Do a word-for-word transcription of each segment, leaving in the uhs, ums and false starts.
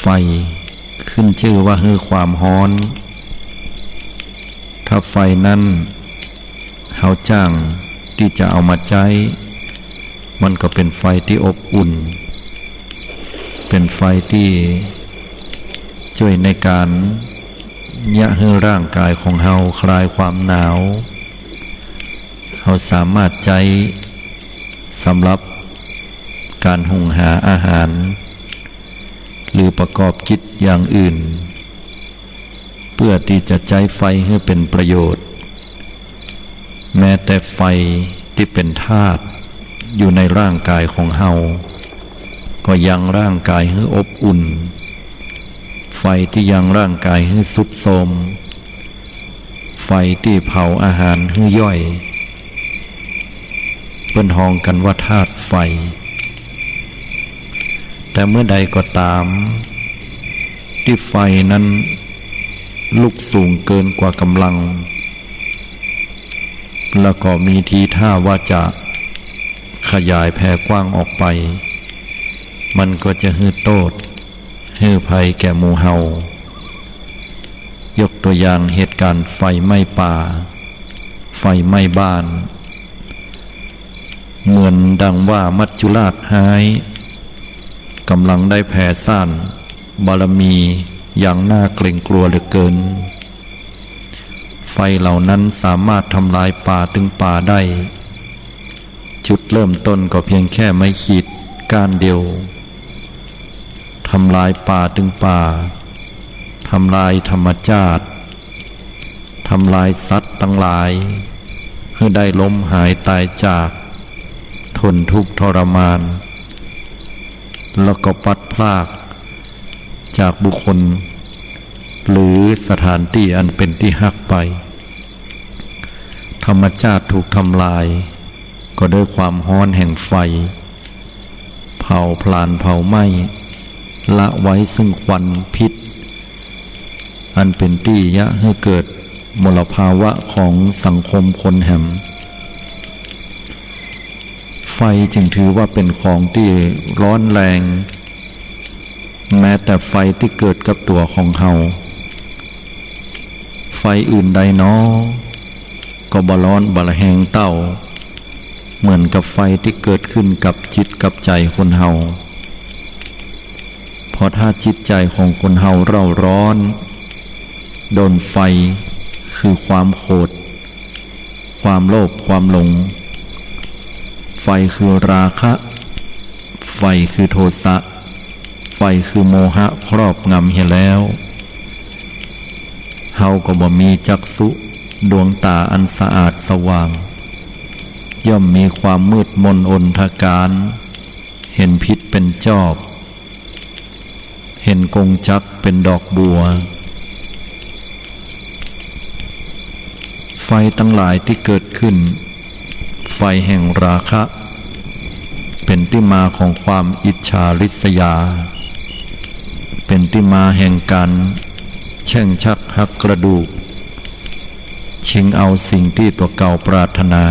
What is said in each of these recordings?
ฟ ขึ้นจื้อว่าหื้อความฮ้อน ถ้าไฟนั้นเฮาจ้างตี้จะเอามาใจ๊ มันก็เป๋นไฟตี้อบอุ่น เป๋นไฟตี้จ้วยในก๋านเยียะหื้อร่างก๋ายของเฮาคลายความหนาว เฮาสามารถใจ๊สำหรับก๋านหุงหาอาหาร หรือประกอบกิจอย่างอื่น เปื้อตี้จะใจ๊ไฟหื้อเป๋นประโยชน์ แม้แต่ไฟตี้เป๋นธาตุอยู่ในร่างก๋ายของเฮา ก็ยังร่างก๋ายหื้ออบอุ่น ไฟตี้ยังร่างก๋ายหื้อทรุดโทรม ไฟตี้เผาอาหารหื้อย่อย เปิ้นฮ้องกั๋นว่าธาตุไฟ แต่เมื่อใดก็ต๋าม ตี้ไฟนั้นลุกสูงเกินกว่าก๋ำลัง แล้วก็มีทีท่าว่าจะขยายแผ่กว้างออกไป มันก็จะหื้อโต้ษ หื้อภัยแก่หมู่เฮา ยกตั๋วอย่างเหตุก๋ารณ์ไฟไหม้ป่า ไฟไหม้บ้าน เหมือนดังว่ามัจจุราชฮ้าย ก๋ำลังได้แผ่ซ่านบารมีอย่างน่าเกรงกลัวเหลือเกิน ไฟเหล่านั้นสามารถทำลายป่าตึงป่าได้ จุดเริ่มต้นก็เพียงแค่ไม้ขีดก้านเดียว ทำลายป่าตึงป่า ทำลายธรรมชาติ ทำลายสัตว์ตังหลาย หื้อได้ล้มหายต๋ายจาก ทนทุกข์ทรมาน แล้วก็พลัดพรากจากบุคคล หรือสถานตี้อันเป๋นตี้ฮักไป ธรรมชาติถูกทำลาย ก็ด้วยความฮ้อนแห่งไฟ เผาผลาญเผาไหม้ ละไว้ซึ่งควันพิษ อันเป๋นตี้เยียะหื้อเกิดมลภาวะของสังคมคนแหม ไฟจึงถือว่าเป๋นของตี้ร้อนแรง แม้แต่ไฟตี้เกิดกับตั๋วของเฮา ไฟอื่นใดหนอ ก็บ่ร้อนบ่ระแหงเต้า เหมือนกับไฟตี้เกิดขึ้นกับจิตกับใจ๋คนเฮา เพราะถ้าจิตใจ๋ของคนเฮาเร่าร้อน โดนไฟคือความโขด ความโลภ ความหลง ไฟคือราคะ ไฟคือโทสะ ไฟคือโมหะครอบงำเหียแล้ว เฮาก็บ่มีจักษุดวงต๋าอันสะอาดสว่าง ย่อมมีความมืดมนอนทการ เห็นผิดเป๋นจอบ เห็นกงจักรเป๋นดอกบัว ไฟตังหลายตี้เกิดขึ้น ไฟแห่งราคะ เป๋นตี้มาของความอิจฉาริษยา เป๋นตี้มาแห่งก๋านแช่งชักหักกระดูก ชิงเอาสิ่งตี้ตั๋วเก่าปรารถนา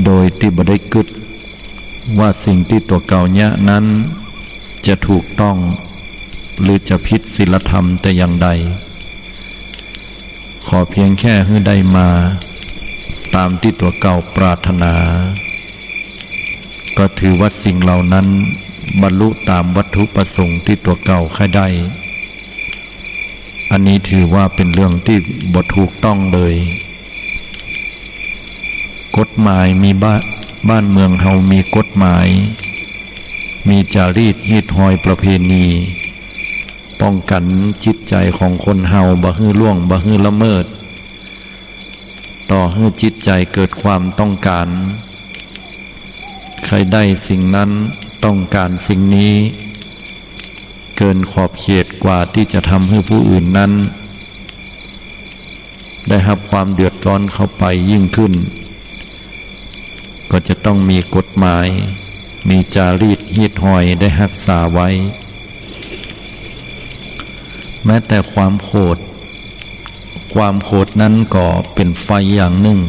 โดยตี้บ่ได้กึ๊ด ว่าสิ่งตี้ตั๋วเก่าเยียะนั้นจะถูกต้อง หรือจะผิดศีลธรรมแต่อย่างใด ขอเพียงแค่หื้อได้มาต๋ามตี้ตั๋วเก่าปรารถนา ก็ถือว่าสิ่งเหล่านั้นบรรลุต๋ามวัตถุประสงค์ตี้ตั๋วเก่าใค่ได้ อันนี้ถือว่าเป๋นเรื่องตี้บ่ถูกต้องเลย กฎหมายมีบ้า- บ้านเมืองเฮามีกฎหมาย มีจารีตฮีตฮอยประเพณี ป้องกั๋นจิตใจ๋ของคนเฮาบ่หื้อล่วงบ่หื้อละเมิด ต่อหื้อจิตใจ๋เกิดความต้องก๋าน ใค่ได้สิ่งนั้น ต้องก๋านสิ่งนี้ เกินขอบเขตกว่าตี้จะทำหื้อผู้อื่นนั้น ได้ฮับความเดือดร้อนเข้าไปยิ่งขึ้น ก็จะต้องมีกฎหมาย มีจารีตฮีตฮอยได้ฮักษาไว้ แม้แต่ความโขด ความโขดนั้นก็เป๋นไฟอย่างนึ่ง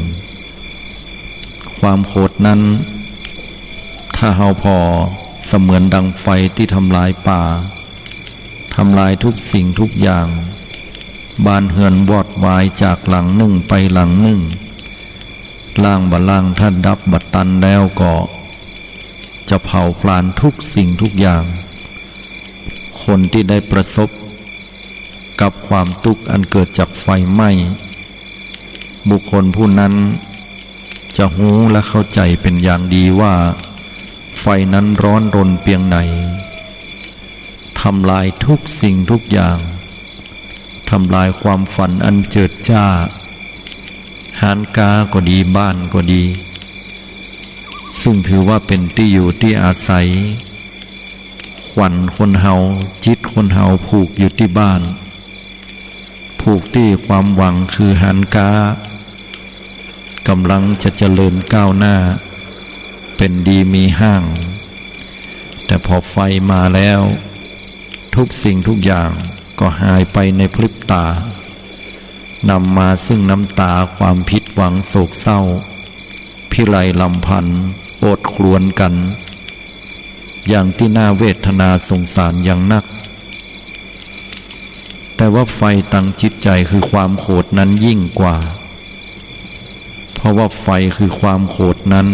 ความโขดนั้น ถ้าเฮาผ่อ เสมือนดังไฟตี้ทำลายป่า ทำลายทุกสิ่งทุกอย่าง บ้านเฮือนวอดวายจากหลังนึ่งไปหลังนึ่ง ล้างบ่ล้าง ถ้าดับบ่ตันแล้วก็ จะเผาผลาญทุกสิ่งทุกอย่าง คนตี้ได้ประสบกับความตุ๊กข์อันเกิดจากไฟไหม้ บุคคลผู้นั้นจะฮู้และเข้าใจ๋เป๋นอย่างดีว่า ไฟนั้นร้อนรนเปียงไหน ทำลายทุกสิ่งทุกอย่าง ทำลายความฝันอันเจิดจ้า ฮ้านก๊าก็ดี บ้านก็ดี ซึ่งถือว่าเป๋นตี้อยู่ตี้อาศัย ขวัญคนเฮา จิตคนเฮาผูกอยู่ตี้บ้าน ผูกตี้ความหวังคือฮ้านก๊า ก่ำลังจะเจริญก้าวหน้า เป๋นดีมีห้าง แต่พอไฟมาแล้ว ทุกสิ่งทุกอย่างก็หายไปในพริบต๋า นำมาซึ่งน้ำต๋า ความผิดหวัง โศกเศร้า พิไรรำพัน โอดครวญกั๋น อย่างตี้น่าเวทนาสงสารอย่างนัก แต่ว่าไฟตังจิตใจ๋คือความโขดนั้นยิ่งกว่า เพราะว่าไฟคือความโขดนั้น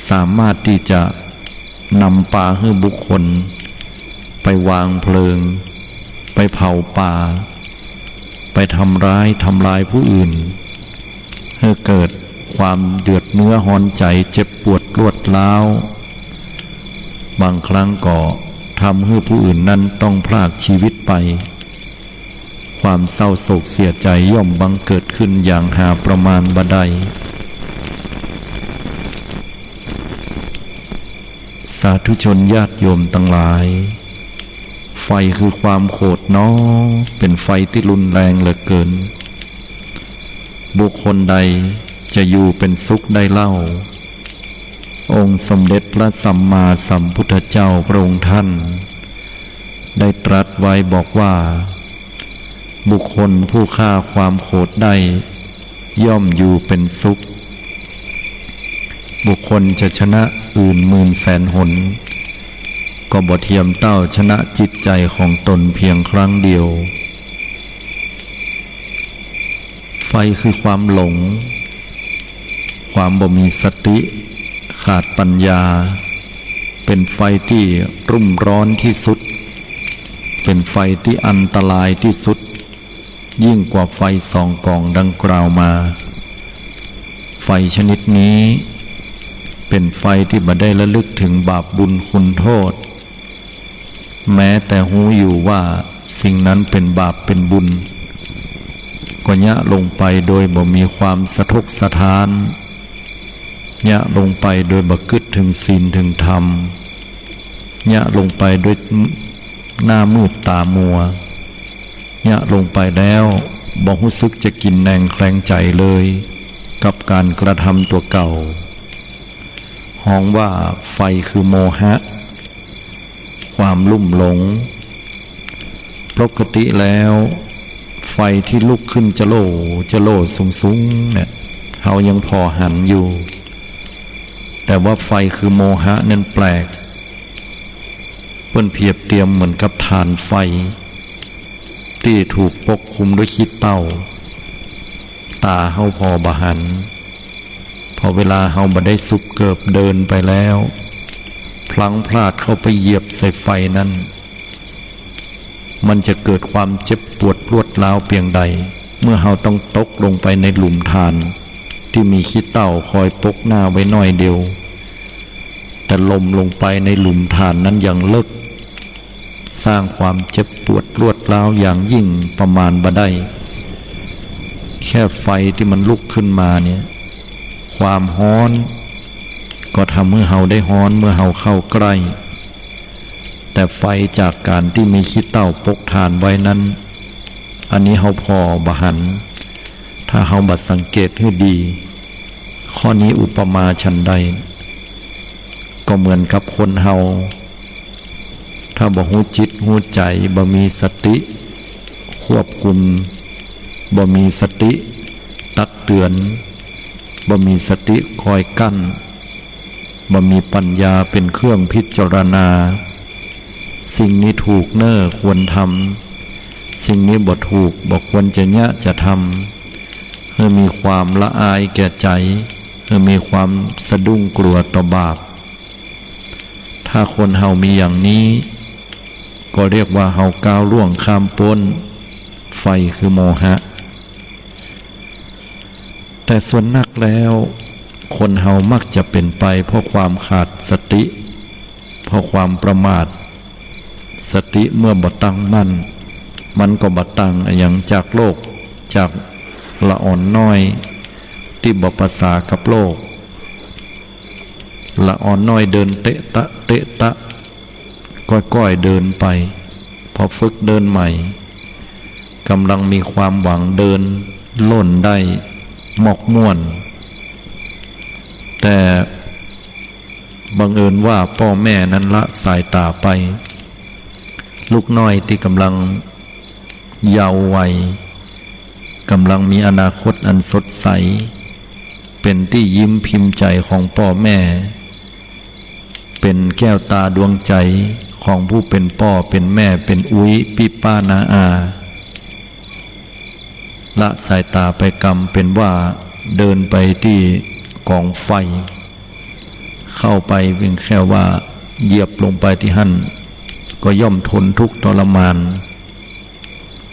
สามารถตี้จะนำปาหื้อบุคคล ไปวางเพลิง ไปเผาป่า ไปทำร้ายทำลายผู้อื่น หื้อเกิดความเดือดเนื้อฮ้อนใจ๋ เจ็บปวดรวดร้าว บางครั้งก็ทำหื้อผู้อื่นนั้นต้องพรากชีวิตไป ความเศร้าโศกเสียใจ๋ย่อมบังเกิดขึ้นอย่างหาประมาณบ่ได้ สาธุชนญาติโยมตังหลาย ไฟคือความโขดหนอ เป๋นไฟตี้รุนแรงเหลือเกิน บุคคลใดจะอยู่เป๋นสุขได้เล่า องค์สมเด็จพระสัมมาสัมพุทธเจ้าพระองค์ท่าน ได้ตรัสไว้บอกว่า บุคคลผู้ฆ่าความโขดได้ ย่อมอยู่เป๋นสุข บุคคลจะชนะอื่นหมื่นแสนหน ก็บ่เทียมเต้าชนะจิตใจ๋ของตนเพียงครั้งเดียว ไฟคือความหลง ความบ่มีสติ ขาดปัญญา เป๋นไฟตี้รุ่มร้อนตี้สุด เป๋นไฟตี้อันตรายตี้สุด ยิ่งกว่าไฟสองกองดังกล่าวมา ไฟชนิดนี้ เป๋นไฟตี้บ่ได้ระลึกเถิงบาปบุญคุณโทษ แม้แต่ฮู้อยู่ว่าสิ่งนั้นเป๋นบาปเป๋นบุญ ก็เยียะลงไปโดยบ่มีความสะทกสะท้าน เยียะลงไปโดยบ่กึ๊ดเถิงศีลเถิงธรรม เยียะลงไปด้วยหน้ามืดต๋ามัว เยียะลงไปแล้วบ่ฮู้สึกจะกินแนงแคลงใจ๋เลย กับก๋านกระทำตั๋วเก่า ฮ้องว่าไฟคือโมหะ ความลุ่มหลง ปกติแล้ว ไฟตี้ลุกขึ้นจะโล่จะโล่สูงๆ เนี่ย เฮายังผ่อหันอยู่ แต่ว่าไฟคือโมหะนั้นแปลก เปิ้นเปรียบเตียมเหมือนกับถ่านไฟ ตี้ถูกปกคลุมด้วยขี้เต้า ต๋าเฮาผ่อบ่หัน พอเวลาเฮาบ่ได้สุขเกิบเดินไปแล้ว พลั้งพลาดเข้าไปเหยียบใส่ไฟนั้น มันจะเกิดความเจ็บปวดรวดร้าวเปียงใด เมื่อเฮาต้องตกลงไปในหลุมถ่าน ตี้มีขี้เต้าคอยปกหน้าไว้หน้อยเดียว แต่หล่มลงไปในหลุมถ่านนั้นอย่างเลิก สร้างความเจ็บปวดรวดร้าวอย่างยิ่งประมาณบ่ได้ แค่ไฟตี้มันลุกขึ้นมาเนี่ย ความฮ้อน ก็ทำหื้อเฮาได้ฮ้อนเมื่อเฮาเข้าใกล้ แต่ไฟจากก๋านตี้มีขี้เต้าปกถ่านไว้นั้น อันนี้เฮาผ่อบ่หัน ถ้าเฮาบ่สังเกตหื้อดี ข้อนี้อุปมาฉันใด ก็เหมือนกับคนเฮา ถ้าบ่ฮู้จิตฮู้ใจ๋ บ่มีสติควบคุม บ่มีสติตักเตือน บ่มีสติคอยกั้น บ่มีปัญญาเป๋นเครื่องพิจารณา สิ่งนี้ถูกเน่อควรทำ สิ่งนี้บ่ถูกบ่ควรจะเยียะจะทำ หื้อมีความละอายแก่ใจ๋ หื้อมีความสะดุ้งกลัวต่อบาป ถ้าคนเฮามีอย่างนี้ ก็เรียกว่าเฮาก้าวล่วงข้ามป๊นไฟคือโมหะ แต่ส่วนนักแล้ว คนเฮามักจะเป๋นไปเพราะความขาดสติ เพราะความประมาท สติเมื่อบ่ตั้งมั่น มันก็บ่ต่างอะหยังจากโลก จากละอ่อนน้อยตี้บ่ประสากับโลก ละอ่อนน้อยเดินเตะตะเตะตะ ก้อยๆ เดินไป พอฝึกเดินใหม่ ก่ำลังมีความหวังเดินโล่นได้มอกม่วน แต่บังเอิญว่าป้อแม่นั้นละสายต๋าไป ลูกน้อยตี้ก่ำลังเยาว์วัย ก่ำลังมีอนาคตอันสดใส เป๋นตี้ยิ้มพิมพ์ใจ๋ของป้อแม่ เป๋นแก้วต๋าดวงใจ๋ของผู้เป๋นป้อเป๋นแม่เป๋นอุ๊ยปี้ป้าน้าอา ละสายต๋าไปกำเป๋นว่าเดินไปตี้ก๋องไฟ เข้าไปเพียงแค่ว่าเหยียบลงไปตี้หั้น ก็ย่อมทนทุกข์ทรมาน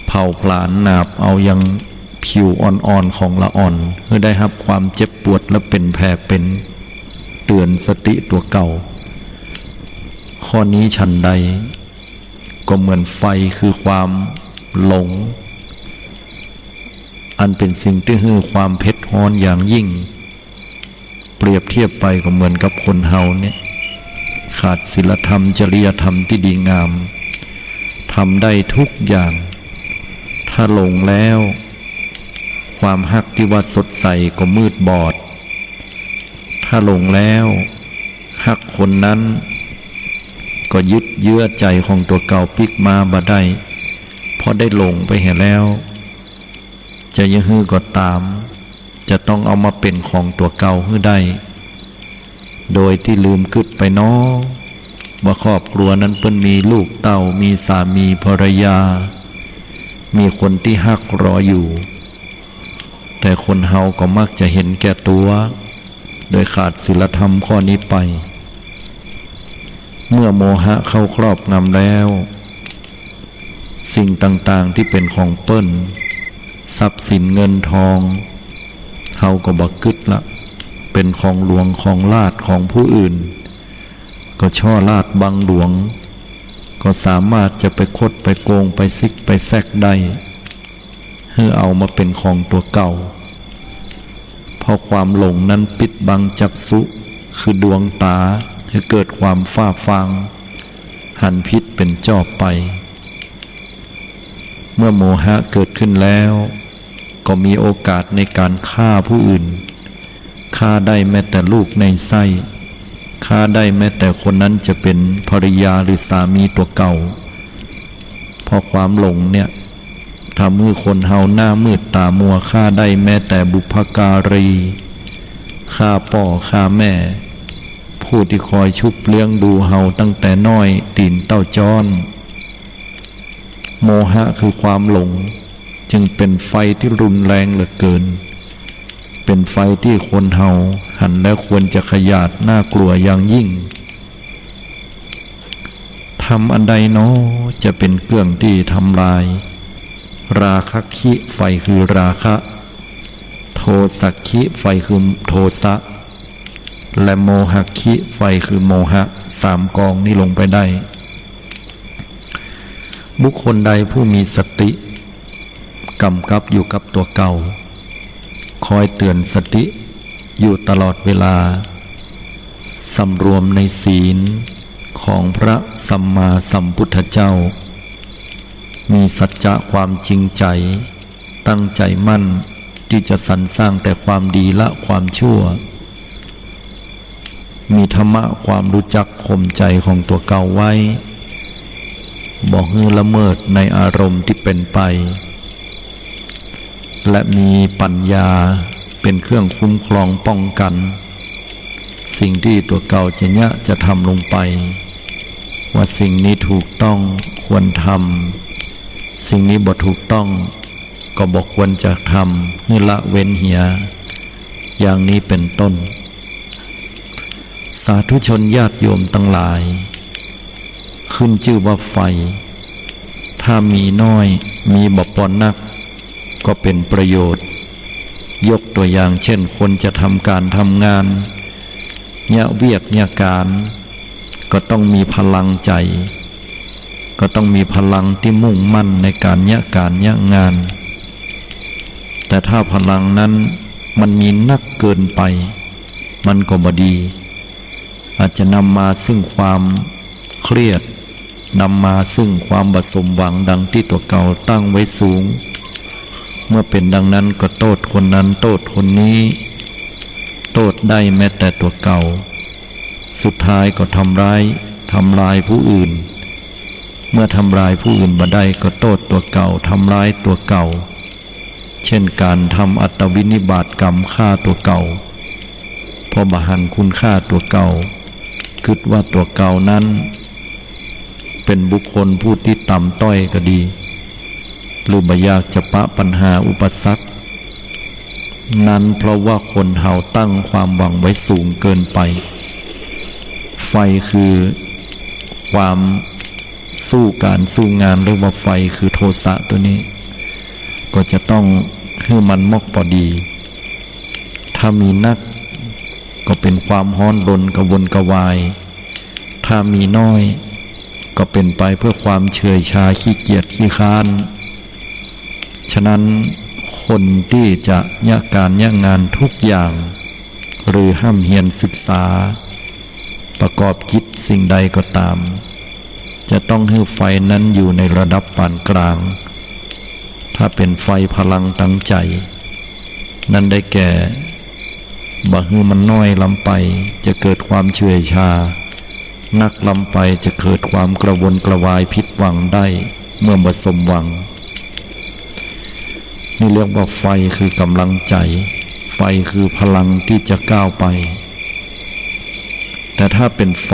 เผาผลาญหนาบเอายังผิวอ่อนๆ ของละอ่อน หื้อได้ฮับความเจ็บปวดและเป๋นแผลเป๋น เตื๋อนสติตั๋วเก่า ข้อนี้ฉันใด ก็เหมือนไฟคือความหลง อันเป๋นสิ่งตี้หื้อความเผ็ดฮ้อนอย่างยิ่ง เปรียบเทียบไปก็เหมือนกับคนเฮาเนี่ย ขาดศีลธรรมจริยธรรมตี้ดีงาม ทำได้ทุกอย่าง ถ้าหลงแล้ว ความฮักตี้ว่าสดใสก็มืดบอด ถ้าหลงแล้ว ฮักคนนั้น ก็ยึดเยื้อใจ๋ของตั๋วเก่าปิ๊กมาบ่ได้ เพราะได้หลงไปเหียแล้ว จะยังหื้อก็ต๋าม จะต้องเอามาเป๋นของตั๋วเก่าหื้อได้ โดยตี้ลืมกึ๊ดไปน้อ ว่าครอบครัวนั้นเปิ้นมีลูกเต้า มีสามีภรรยา มีคนตี้ฮักรออยู่ แต่คนเฮาก็มักจะเห็นแก่ตั๋ว โดยขาดศีลธรรมข้อนี้ไป เมื่อโมหะเข้าครอบงำแล้ว สิ่งต่างๆ ตี้เป๋นของเปิ้น ทรัพย์สินเงินทอง เฮาก็บ่กึ๊ดละ เป๋นของหลวงของราชย์ของผู้อื่น ก็ช่อราชย์บังหลวง ก็สามารถจะไปคดไปโกงไปซิกไปแซกได้ หื้อเอามาเป๋นของตั๋วเก่า เพราะความหลงนั้นปิดบังจักษุ คือดวงต๋า หื้อเกิดความฝ้าฟาง หันผิดเป๋นจอบไป เมื่อโมหะเกิดขึ้นแล้ว ก็มีโอกาสในก๋านฆ่าผู้อื่น ฆ่าได้แม้แต่ลูกในไส้ ฆ่าได้แม้แต่คนนั้นจะเป๋นภรรยาหรือสามีตั๋วเก่า เพราะความหลงเนี่ย ทำหื้อคนเฮาหน้ามืดต๋ามัว ฆ่าได้แม้แต่บุพการี ฆ่าป้อฆ่าแม่ ผู้ตี้คอยชุบเลี้ยงดูเฮาตั้งแต่น้อยตี๋นเต้าจ๊อน โมหะคือความหลง จึงเป๋นไฟตี้รุนแรงเหลือเกิน เป๋นไฟตี้คนเฮาหันแล้วควรจะขยาดหน้ากลัวอย่างยิ่ง ธรรมอันใดหนอ จะเป๋นเครื่องตี้ทำลาย ราคะคิ ไฟคือราคะ โทสะคิ ไฟคือโทสะ และโมหะคิ ไฟคือโมหะ สามกองนี้ลงไปได้ บุคคลใดผู้มีสติ ก๋ำกับอยู่กับตั๋วเก่า คอยเตื๋อนสติอยู่ตลอดเวลา สำรวมในศีลของพระสัมมาสัมพุทธเจ้า มีสัจจะความจริงใจ๋ ตั้งใจ๋มั่นตี้จะสรรสร้างแต่ความดีละความชั่ว มีธรรมะความฮู้จักข่มใจ๋ของตั๋วเก่าไว้ บ่หื้อละเมิดในอารมณ์ตี้เป๋นไป และมีปัญญาเป๋นเครื่องคุ้มครองป้องกั๋น สิ่งตี้ตั๋วเก่าจะเยียะจะทำลงไป ว่าสิ่งนี้ถูกต้องควรทำ สิ่งนี้บ่ถูกต้องก็บ่ควรจะทำ หื้อละเว้นเหีย อย่างนี้เป๋นต้น สาธุชนญาติโยมตังหลาย ขึ้นจื้อว่าไฟ ถ้ามีน้อย มีบ่ปอนัก ก็เป๋นประโยชน์ ยกตั๋วอย่างเช่น คนจะทำก๋านทำงาน เยียะเวียกเยียะก๋าน ก็ต้องมีพลังใจ๋ ก็ต้องมีพลังตี้มุ่งมั่นในก๋านเยียะก๋านเยียะงาน แต่ถ้าพลังนั้นมันมีนักเกินไป มันก็บ่ดี อาจจะนำมาซึ่งความเครียด นำมาซึ่งความบ่สมหวังดังตี้ตั๋วเก่าตั้งไว้สูง เมื่อเป๋นดังนั้นก็โต้ษคนนั้นโต้ษคนนี้ โต้ษได้แม้แต่ตั๋วเก่า สุดท้ายก็ทำร้าย ทำลายผู้อื่น เมื่อทำลายผู้อื่นบ่ได้ก็โต้ษตั๋วเก่า ทำร้ายตั๋วเก่า เช่นก๋านทำอัตตวินิบาตกรรมฆ่าตั๋วเก่า เพราะบ่หันคุณค่าตั๋วเก่า กึ๊ดว่าตั๋วเก่านั้นเป๋นบุคคลผู้ตี้ต่ำต้อยก็ดี หรือบ่อยากจะปะปัญหาอุปสรรค นั้นเพราะว่าคนเฮาตั้งความหวังไว้สูงเกินไป ไฟคือความสู้ก๋านสู้งาน เรียกว่าไฟคือโทสะตัวนี้ ก็จะต้องหื้อมันมอกปอดี ถ้ามีนักก็เป๋นความฮ้อนรนกระวนกระวาย ถ้ามีน้อยก็เป๋นไปเพื่อความเฉื่อยชาขี้เกียจขี้คร้าน ฉะนั้นคนตี้จะเยียะก๋านเยียะงานทุกอย่าง หรือฮ่ำเฮียนศึกษา ประกอบกิจสิ่งใดก็ต๋าม จะต้องหื้อไฟนั้นอยู่ในระดับปานกลาง ถ้าเป๋นไฟพลังตังใจ๋ นั้นได้แก่ บ่หื้อมันน้อยล้ำไป จะเกิดความเฉื่อยชา นักล้ำไปจะเกิดความกระวนกระวายผิดหวังได้ เมื่อบ่สมหวัง นี่เรียกว่าไฟคือกำลังใจ๋ ไฟคือพลังตี้จะก้าวไป แต่ถ้าเป๋นไฟ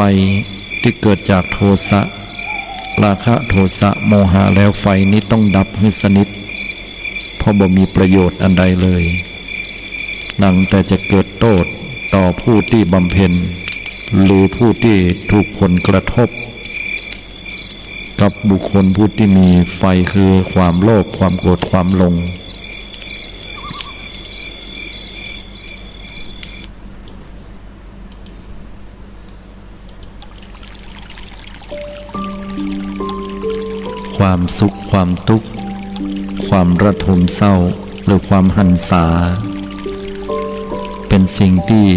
ตี้เกิดจากโทสะ ราคะ โทสะ โมหะ แล้วไฟนี้ต้องดับหื้อสนิท เพราะบ่มีประโยชน์อันใดเลย หนังแต่จะเกิดโต้ษต่อผู้ตี้บำเพ็ญ หรือผู้ตี้ถูกผลกระทบ กับบุคคลผู้ตี้มีไฟคือความโลภ ความโกรธ ความหลง ความสุข ความตุ๊กข์ ความระทมเศร้า หรือความหรรษา เป๋นสิ่งตี้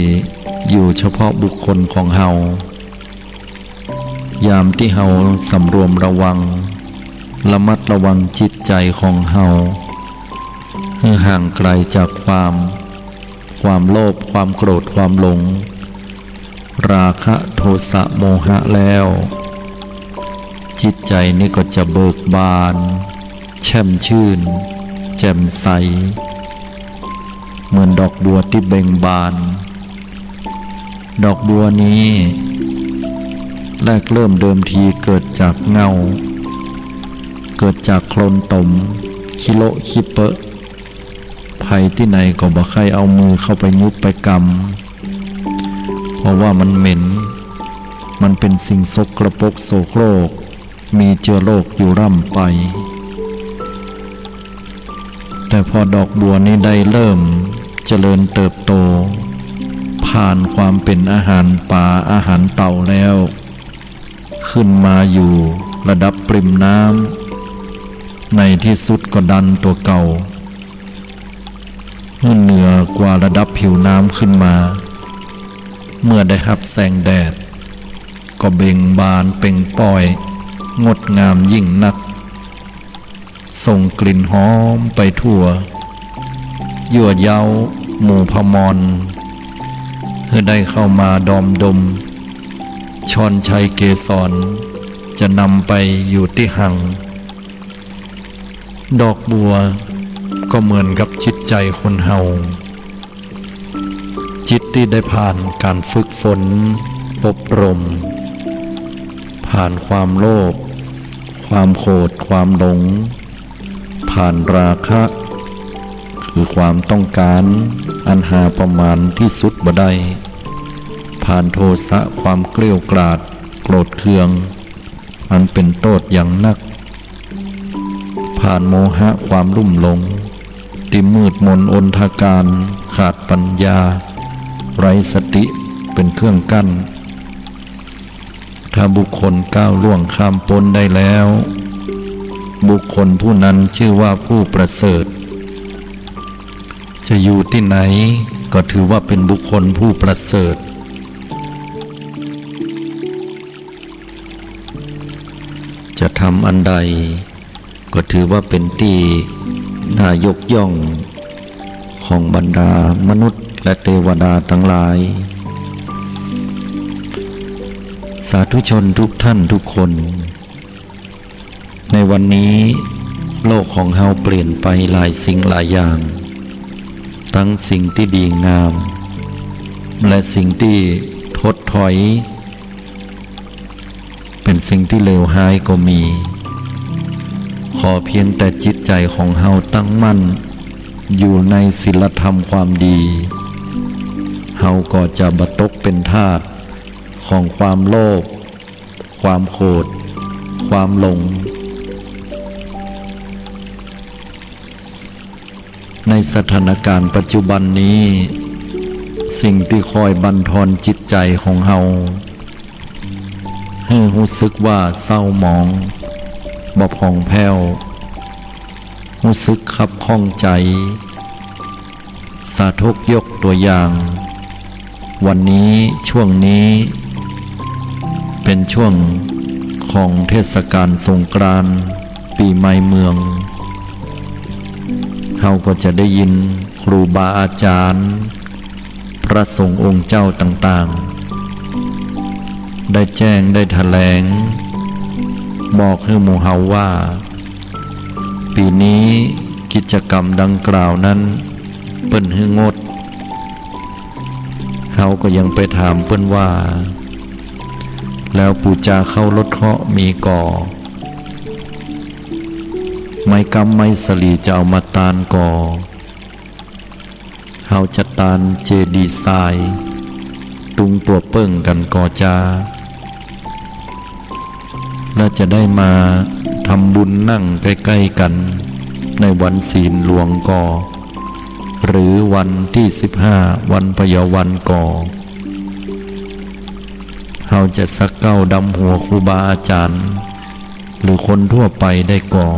อยู่เฉพาะบุคคลของเฮา ยามตี้เฮาสำรวมระวัง ระมัดระวังจิตใจ๋ของเฮา หื้อห่างไกลจากความ ความโลภ ความโกรธ ความหลง ราคะ โทสะ โมหะ แล้ว จิตใจ๋นี้ก็จะเบิกบาน แช่มชื่น แจ่มใส เหมือนดอกบัวตี้เบ่งบาน ดอกบัวนี้ แรกเริ่มเดิมทีเกิดจากเหง้า เกิดจากโคลนตม ขี้โละขี้เปอะ ใผตี้ไหนก็บ่ใค่เอามือเข้าไปยุบไปกำ เพราะว่ามันเหม็น มันเป๋นสิ่งสกปรกโสโครก มีเจือโรคอยู่ร่ำไป แต่พอดอกบัวนี้ได้เริ่มเจริญเติบโต ผ่านความเป๋นอาหารป๋าอาหารเต่าแล้ว ขึ้นมาอยู่ระดับปริ่มน้ำ ในตี้สุดก็ดันตั๋วเก่า หื้อเหนือกว่าระดับผิวน้ำขึ้นมา เมื่อได้ฮับแสงแดด ก็เบ่งบานเปล่งปล้อย งดงามยิ่งนัก ส่งกลิ่นหอมไปทั่ว ยั่วเย้าหมู่พมร หื้อได้เข้ามาดมดม ชอนชัยเกสร จะนำไปอยู่ตี้หัง ดอกบัวก็เหมือนกับจิตใจ๋คนเฮา จิตตี้ได้ผ่านก๋านฝึกฝนอบรม ผ่านความโลภ ความโขด ความหลง ผ่านราคะ คือความต้องก๋านอันหาประมาณตี้สุดบ่ได้ ผ่านโทสะ ความเกลี้ยวกราด โกรธเคือง อันเป๋นโต้ษอย่างนัก ผ่านโมหะ ความลุ่มหลง ตี้มืดมนอนธการ ขาดปัญญา ไร้สติเป๋นเครื่องกั้น ถ้าบุคคลก้าวล่วงข้ามป๊นได้แล้ว บุคคลผู้นั้นจื้อว่าผู้ประเสริฐ จะอยู่ตี้ไหนก็ถือว่าเป๋นบุคคลผู้ประเสริฐ จะทำอันใดก็ถือว่าเป๋นตี้น่ายกย่องของบรรดามนุษย์และเตวดาตังหลาย สาธุชนทุกท่านทุกคน ในวันนี้โลกของเฮาเปลี่ยนไปหลายสิ่งหลายอย่าง ตังสิ่งตี้ดีงาม และสิ่งตี้ถดถอย เป๋นสิ่งตี้เลวฮ้ายก็มี ขอเพียงแต่จิตใจ๋ของเฮาตั้งมั่นอยู่ในศีลธรรมความดี เฮาก็จะบ่ตกเป๋นทาสของความโลภ ความโขด ความหลง ในสถานการณ์ปัจจุบันนี้ สิ่งตี้คอยบั่นทอนจิตใจ๋ของเฮา หื้อฮู้สึกว่าเศร้าหมอง บ่ผ่องแผ้ว ฮู้สึกคับข้องใจ๋ สาธกยกตัวอย่าง วันนี้ ช่วงนี้ เป๋นช่วงของเทศกาลสงกรานต์ ปี๋ใหม่เมือง เฮาก็จะได้ยินครูบาอาจ๋ารย์ พระสงฆ์องค์เจ้าต่างๆ ได้แจ้งได้แถลง บอกหื้อหมู่เฮาว่า ปี๋นี้กิจกรรมดังกล่าวนั้นเปิ้นหื้องด เฮาก็ยังไปถามเปิ้นว่า แล้วปู๋จาเข้ารถเคราะห์มีก่อ ไม้ก๊ำไม้สะหลีจะเอามาตานก่อ เฮาจะตานเจดีย์ทราย ตุงตั๋วเปิ้งกั๋นก่อจา และจะได้มาทำบุญนั่งใก้ๆ กั๋นในวันศีลหลวงก่อ หรือวันตี้สิบห้า วันพยาวันก่อ เฮาจะสักเก๊าดำหัวครูบาอาจ๋ารย์ หรือคนทั่วไปได้ก่อ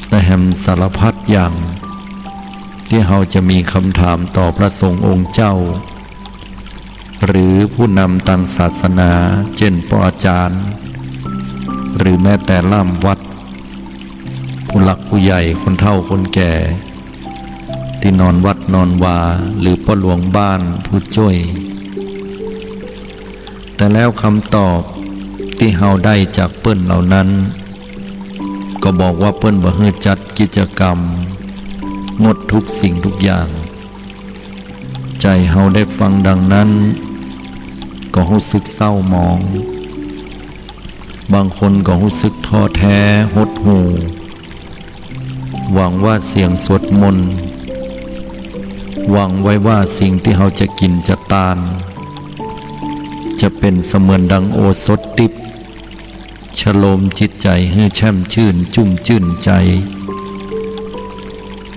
และแหมสารพัดอย่าง ตี้เฮาจะมีกำถามต่อพระสงฆ์องค์เจ้า หรือผู้นำตางศาสนา เจ้นป้ออาจ๋ารย์ หรือแม้แต่ล่ามวัด ผู้หลักผู้ใหญ่ คนเฒ่าคนแก่ ตี้นอนวัดนอนวา หรือป้อหลวงบ้านผู้จ้วย แต่แล้วกำตอบตี้เฮาได้จากเปิ้นเหล่านั้น ก็บอกว่าเปิ้นบ่หื้อจัดกิจกรรม งดทุกสิ่งทุกอย่าง ใจ๋เฮาได้ฟังดังนั้น ก็ฮู้สึกเศร้าหมอง บางคนก็ฮู้สึกท้อแท้หดหู่ หวังว่าเสียงสวดมนต์ หวังไว้ว่าสิ่งตี้เฮาจะกิ๋นจะตาน จะเป๋นเสมือนดังโอสถทิพย์ ชโลมจิตใจ๋หื้อแช่มชื่นจุ่มจื้นใจ๋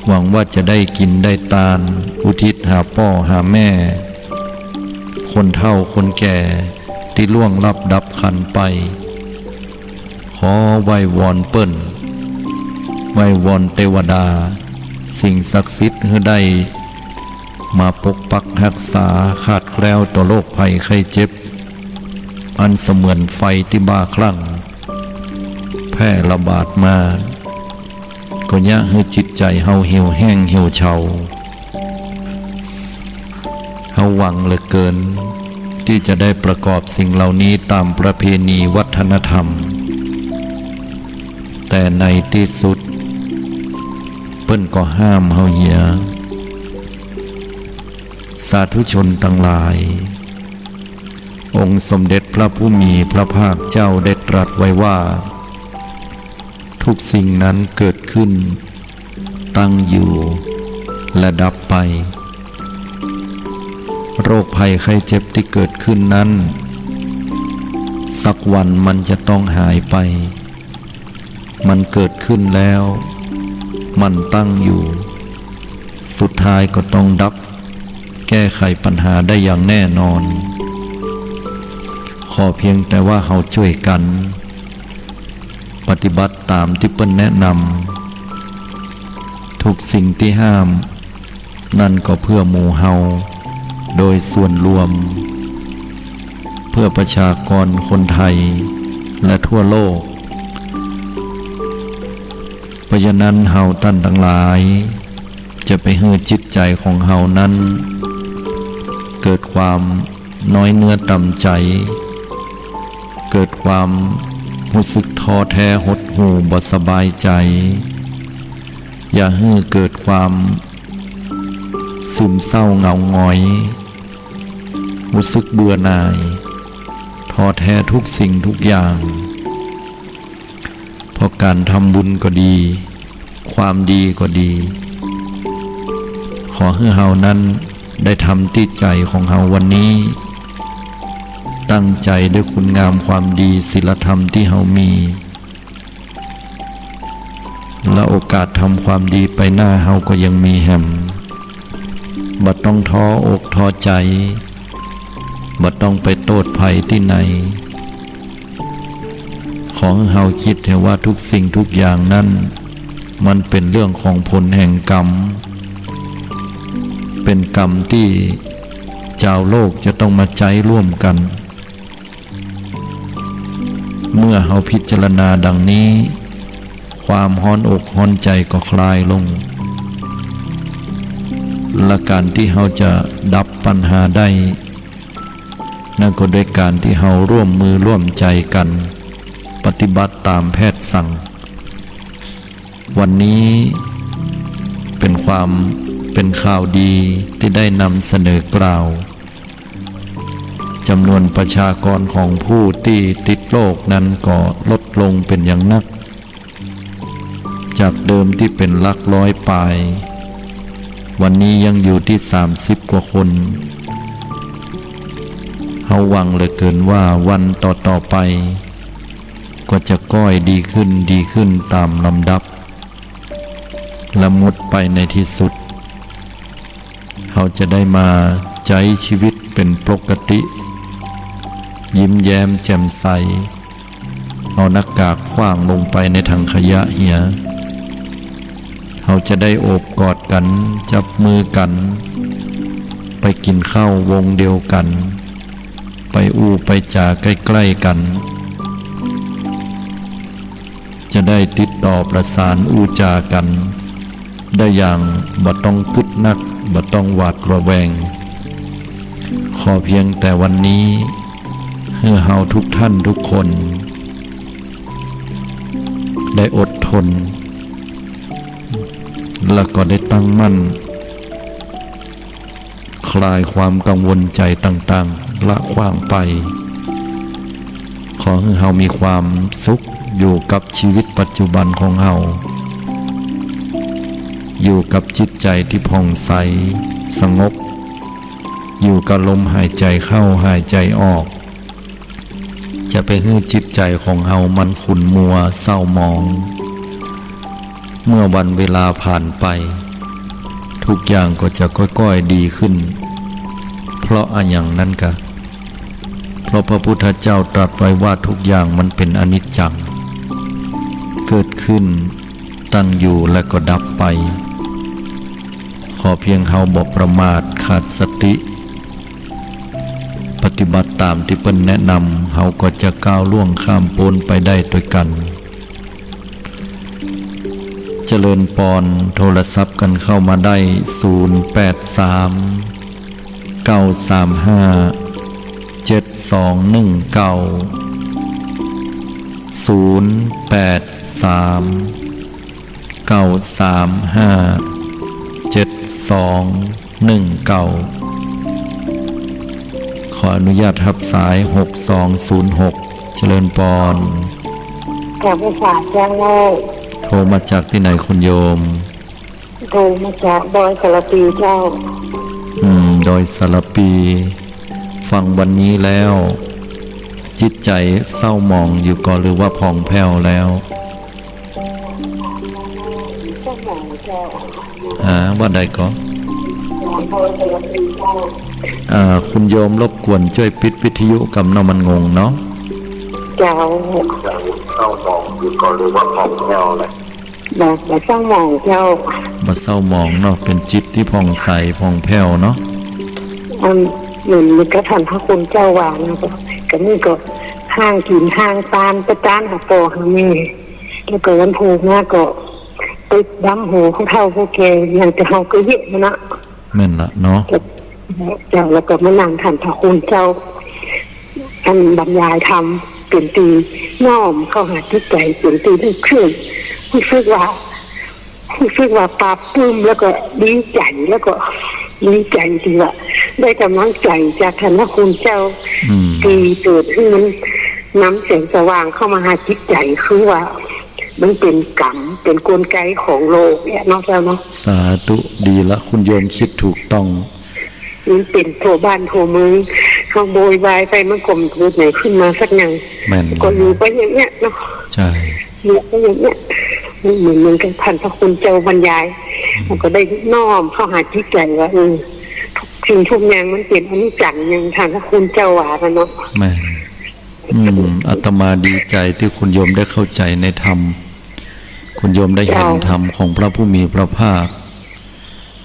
หวังว่าจะได้กิ๋นได้ตาน อุทิศหาป้อหาแม่ คนเฒ่าคนแก่ ตี้ล่วงลับดับขันธ์ไป ขอไหว้วอนเปิ้น ไหว้วอนเตวดา สิ่งศักดิ์สิทธิ์หื้อได้มาปกปักฮักษา คลาดแคล้วต่อโรคภัยไข้เจ็บ อันเสมือนไฟตี้บ้าคลั่ง แพร่ระบาดมา ก็เยียะหื้อจิตใจ๋เฮาเหี่ยวแห้งเหี่ยวเฉา เฮาหวังเหลือเกิน ตี้จะได้ประกอบสิ่งเหล่านี้ตามประเพณีวัฒนธรรม แต่ในตี้สุด เปิ้นก็ห้ามเฮาเหีย สาธุชนตังหลาย องค์สมเด็จพระผู้มีพระภาคเจ้าได้ตรัสไว้ว่า ทุกสิ่งนั้นเกิดขึ้น ตั้งอยู่ และดับไป โรคภัยไข้เจ็บที่เกิดขึ้นนั้น สักวันมันจะต้องหายไป มันเกิดขึ้นแล้ว มันตั้งอยู่ สุดท้ายก็ต้องดับ แก้ไขปัญหาได้อย่างแน่นอน ขอเพียงแต่ว่าเฮาจ้วยกั๋น ปฏิบัติต๋ามตี้เปิ้นแนะนำ ทุกสิ่งตี้ห้าม นั่นก็เพื่อหมู่เฮา โดยส่วนรวม เพื่อประชากรคนไทย และทั่วโลก เพราะฉะนั้นเฮาต้านตังหลาย จะไปหื้อจิตใจ๋ของเฮานั้น เกิดความน้อยเนื้อต่ำใจ๋ เกิดความฮู้สึกท้อแท้หดหู่บ่สบายใจ๋ อย่าหื้อเกิดความ ซึมเศร้าเหงาหงอย ฮู้สึกเบื่อหน่าย ท้อแท้ทุกสิ่งทุกอย่าง เพราะก๋านทำบุญก็ดี ความดีก็ดี ขอหื้อเฮานั้นได้ทำตี้ใจ๋ของเฮาวันนี้ ตั้งใจ๋ด้วยคุณงามความดีศีลธรรมตี้เฮามี และโอกาสทำความดีไปหน้าเฮาก็ยังมีแหม บ่ต้องท้ออกท้อใจ๋ บ่ต้องไปโต้ษใผตี้ไหน ขอหื้อเฮากึ๊ดหื้อว่าทุกสิ่งทุกอย่างนั้น มันเป๋นเรื่องของผลแห่งกรรม เป๋นกรรมตี้จาวโลกจะต้องมาใจ๊ร่วมกั๋น เมื่อเฮาพิจารณาดังนี้ ความฮ้อนอกฮ้อนใจ๋ก็คลายลง และก๋านตี้เฮาจะดับปัญหาได้ นั่นก็ด้วยก๋านตี้เฮาร่วมมือร่วมใจ๋กั๋น ปฏิบัติต๋ามแพทย์สั่ง วันนี้เป๋นความ เป๋นข่าวดีตี้ได้นำเสนอกล่าว จ๋ำนวนประชากรของผู้ตี้ติดโรคนั้นก็ลดลงเป๋นอย่างนัก จากเดิมตี้เป๋นหลักร้อยปลาย วันนี้ยังอยู่ตี้สามสิบกว่าคน เฮาหวังเหลือเกินว่าวันต่อๆ ไป ก็จะก้อยดีขึ้น ดีขึ้นต๋ามลำดับ และหมดไปในตี้สุด เฮาจะได้มาใจ๊ชีวิตเป๋นปกติ ยิ้มแย้มแจ่มใส เอาหน้ากากขว้างลงไปในถังขยะเหีย เฮาจะได้โอบกอดกั๋น จับมือกั๋น ไปกิ๋นข้าววงเดียวกั๋น ไปอู้ไปจ๋าใก้ๆ กั๋น จะได้ติดต่อประสานอู้จ๋ากั๋น ได้อย่างบ่ต้องกึ๊ดนัก บ่ต้องหวาดระแวง ขอเพียงแต่วันนี้ หื้อเฮาทุกท่านทุกคน ได้อดทน และก็ได้ตั้งมั่น คลายความกังวลใจ๋ต่างๆ ละขว้างไป ขอหื้อเฮามีความสุขอยู่กับชีวิตปัจจุบันของเฮา อยู่กับจิตใจ๋ตี้ผ่องใส สงบ อยู่กับลมหายใจ๋เข้าหายใจ๋ออก จะไปหื้อจิตใจ๋ของเฮามันขุ่นมัวเศร้าหมอง เมื่อวันเวลาผ่านไป ทุกอย่างก็จะก้อยๆ ดีขึ้น เพราะอะหยังนั้นกะ เพราะพระพุทธเจ้าตรัสไว้ว่าทุกอย่างมันเป๋นอนิจจัง เกิดขึ้น ตั้งอยู่และก็ดับไป ขอเพียงเฮาบ่ประมาทขาดสติ ปฏิบัติต๋ามตี้เปิ้นแนะนำ เฮาก็จะก้าวล่วงข้ามป๊นไปได้ตวยกั๋น เจริญปอน โทรศัพท์กั๋นเข้ามาได้ ศูนย์แปดสาม เก้าสามห้า เจ็ดสองหนึ่งเก้า ศูนย์แปดสาม เก้าสามห้า เจ็ดสองหนึ่งเก้า อนุญาตฮับสาย หกสองศูนย์หก เจริญปอน กราบไหว้สาเจ้า โทรมาจากตี้ไหนคุณโยม โทรมาจากดอยสารปีเจ้า อืม ดอยสารปี ฟังวันนี้แล้ว จิตใจ๋เศร้าหมองอยู่ก่อ หรือว่าผ่องแผ้วแล้ว เศร้าหมองเจ้า อ่า ว่าใดก่อ อ่า คุณโยมรบกวนจ้วยปิดวิทยุกำเนาะ มันงงเนาะ เจ้า เศร้าหมองอยู่ก่อ หรือว่าผ่องแผ้วแล้ว บ่ บ่เศร้าหมองเจ้า บ่เศร้าหมองเนาะ เป๋นจิตตี้ผ่องใสผ่องแผ้วเนาะ อัน เหมือน เหมือนกับท่านพระคุณเจ้าว่านะเจ้า ก็นี่ก็ห้างกิ๋นห้างตาน ไปตานหาป้อหาแม่ แล้วก็วันพูกมาก็ไปดำหัวผู้เฒ่าผู้แก่ อย่างแต่เฮาก็เยียะมานะ แม่นละเนาะ เจ้า แล้วก็มานั่งท่านพระคุณเจ้า อันบรรยายธรรม เป๋นตี้น้อมเข้าหาจิตใจ๋ เป๋นตี้ลุกขึ้น ฮู้สึกว่า ฮู้สึกว่าปลาบปลื้ม แล้วก็ดีใจ๋ แล้วก็ดีใจ๋ตี้ว่าได้ก๋ำลังใจ๋จากท่านพระคุณเจ้า อืม ตี้เปิดหื้อมันนำแสงสว่างเข้ามาหาจิตใจ๋ คือว่ามันเป๋นกรรม เป๋นกลไกของโลกเนี่ยเนาะเจ้าเนาะ สาธุ ดีละ คุณโยมคิดถูกต้อง มันเป๋นทั่วบ้านทั่วเมือง เขาโวยวายไป มันก็บ่เกิดไหนขึ้นมาสักอย่าง แม่น ก็อยู่ไปอย่างเนี้ยเนาะ ใช่ อยู่ไปอย่างเนี้ย มันเหมือน เหมือนกับท่านพระคุณเจ้าบรรยาย อืม มันก็ได้น้อมเข้าหาจิตใจ๋ว่า เออ ทุกสิ่งทุกอย่างมันเป๋นอนิจจัง อย่างท่านพระคุณเจ้าว่านะเนาะ แม่น อืม อาตมาดีใจ๋ตี้คุณโยมได้เข้าใจ๋ในธรรม คุณโยมได้เห็นธรรมของพระผู้มีพระภาค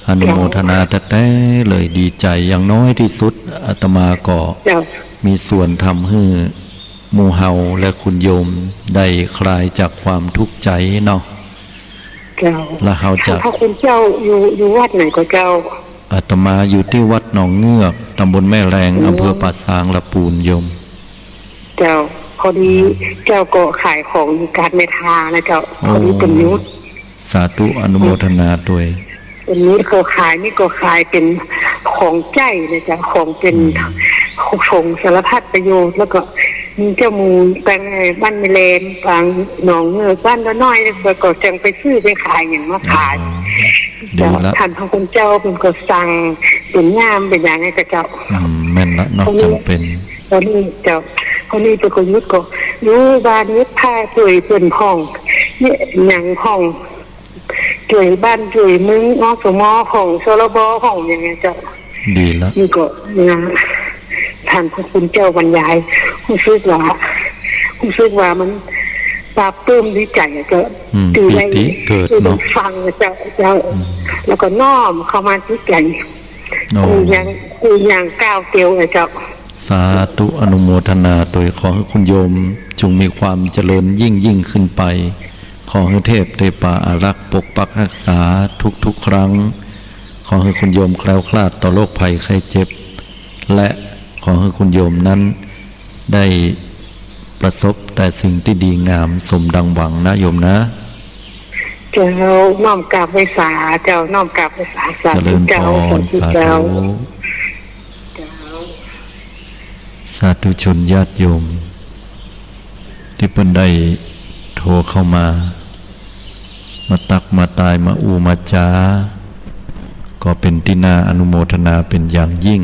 อนุโมทนาแต๊ๆ เลย ดีใจ๋ อย่างน้อยตี้สุด อาตมาก็ เจ้า มีส่วนทำหื้อหมู่เฮาและคุณโยมได้คลายจากความทุกข์ใจ๋เนาะ เจ้า และเฮาจะ พระคุณเจ้าอยู่ อยู่วัดไหนก่อเจ้า อาตมาอยู่ตี้วัดหนองเงือก ตำบลแม่แลง อืม อำเภอป่าซาง ละปูนโยม เจ้า พอดี อืม เจ้าก็ขายของอยู่กาดแม่ทานะเจ้า โอ้ พอดีเปิ้นหยุด สาธุ อนุโมทนาตวย เปิ้นหยุด ก็ขาย นี่ก็ขายเป๋นของใจ๊นะเจ้า ของเป๋น อืม ของสารพัดประโยชน์ แล้วก็มีเจ้าหมู่ตางบ้านแม่แลง ตางหนองเงือก บ้านน้อยๆ แล้วก็จั่งไปซื้อไปขายหยังมาขาย อ๋อ ดีละ เจ้า ท่านพระคุณเจ้าเปิ้นก็สั่งเป๋นย่ามเป๋นหยังไงกะเจ้า อืม แม่นละเนาะ จำเป๋น พอดีเจ้า พอดีเปิ้นก็หยุด ก็อยู่บ้านเย็บผ้าจ้วยเปิ้นพ่อง เยียะหยังพ่อง จ้วยบ้านจ้วยเมือง อสม พ่อง ชลบ พ่อง อย่างเนี้ยเจ้า ดีละ นี่ก็นะ ท่านพระคุณเจ้าบรรยาย ฮู้สึกว่า ฮู้สึกว่ามันปลาบปลื้มดีใจ๋อะเจ้า อืม ตี้ได้ ปีติเกิดเนาะ ตี้ได้ฟังอะเจ้า เจ้า อืม แล้วก็น้อมเข้ามาจิตใจ๋ โอ้ กูยัง กูยังก้าวเตียวอะเจ้า สาธุ อนุโมทนาตวย ขอหื้อคุณโยมจงมีความเจริญยิ่งๆ ขึ้นไป ขอหื้อเทพเทวาอารักษ์ปกปักรักษาทุกๆ ครั้ง ขอหื้อคุณโยมแคล้วคลาดต่อโรคภัยไข้เจ็บ และขอหื้อคุณโยมนั้นได้ประสบแต่สิ่งตี้ดีงามสมดังหวังนะโยมนะ เจ้า น้อมกราบไหว้สาเจ้า น้อมกราบไหว้สา สาธุเจ้า เจริญพร สาธุเจ้า สาธุ เจ้า สาธุชนญาติโยม ตี้เปิ้นได้โทรเข้ามา มาตักมาตาย มาอู้มาจา ก็เป๋นตี้น่าอนุโมทนาเป๋นอย่างยิ่ง